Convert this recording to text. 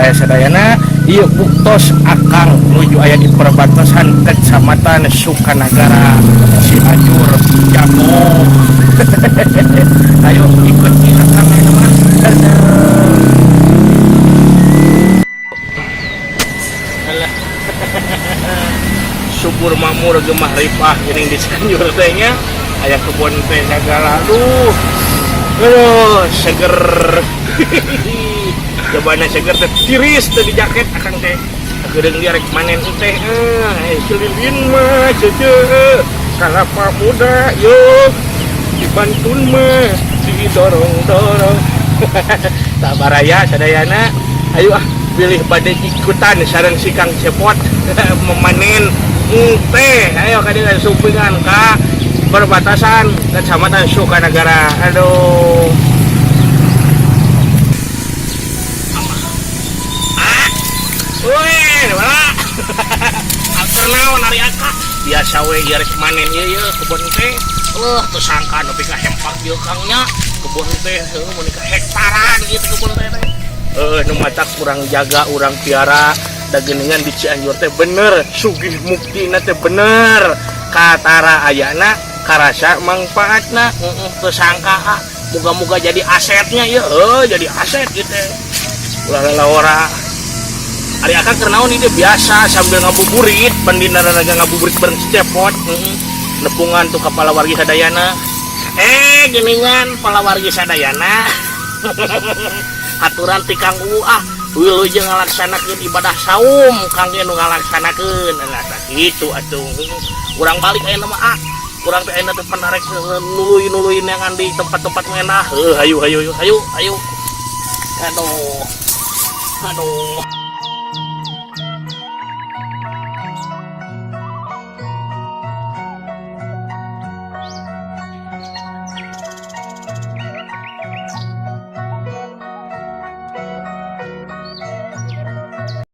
Baraya sadayana, ieu buktos akang nuju aya di perbatasan Kecamatan Sukanagara, Cianjur, Jago. Ayo ikut akang ya mah. Alah. Subur makmur gemah ripah geuning di Cianjur teh nya, aya kebun teh sagala. Aduh, aduh, seger. Jabana seger teh tiris teh di jaket akang teh. Geudeung dia rek manen teh, selilin mah cece kalapa muda yo dibantun mah didorong-dorong. Tak baraya sadayana, ayo ah pilih bade ikutan sareng si Kang Cepot memanen teh. Ayo kadieu sumpingan ka perbatasan Kecamatan Sukanagara. Aduh. Ah. Weh, wala. Aker naon ari aka? Biasa we ieu rek manen ieu ieu kebun teh. Teu sangka nepi ka hempak ieu Kang nya. Kebun teh heuh mun ka hektaran gitu kebun teh teh. Nu matak urang jaga, urang piara da geuningan di Cianjur teh bener, sugih muktina teh bener. Katara ayana karasa mangfaatna, heeh teu sangka ah. Moga-moga jadi asetnya ieu, heuh jadi aset ieu teh. Ulah lalawara. Ari akang keur naon ieu biasa sambil ngabuburit, pandina raga ngabuburit bareng si Cepot, heeh. Nepungan tuh ka palawargi sadayana. Geuningan palawargi sadayana. Aturan ti Kang Uu ah, wilujeng ngalaksanakeun ibadah saum kangge nu ngalaksanakeun. Nah, kitu atuh. Urang balik ayeuna mah ah. Urang teh ayeuna teh panarek nuluy-nuluy neangan di tempat-tempat ngeunah. Heuh, hayu hayu hayu hayu. Aduh. Aduh.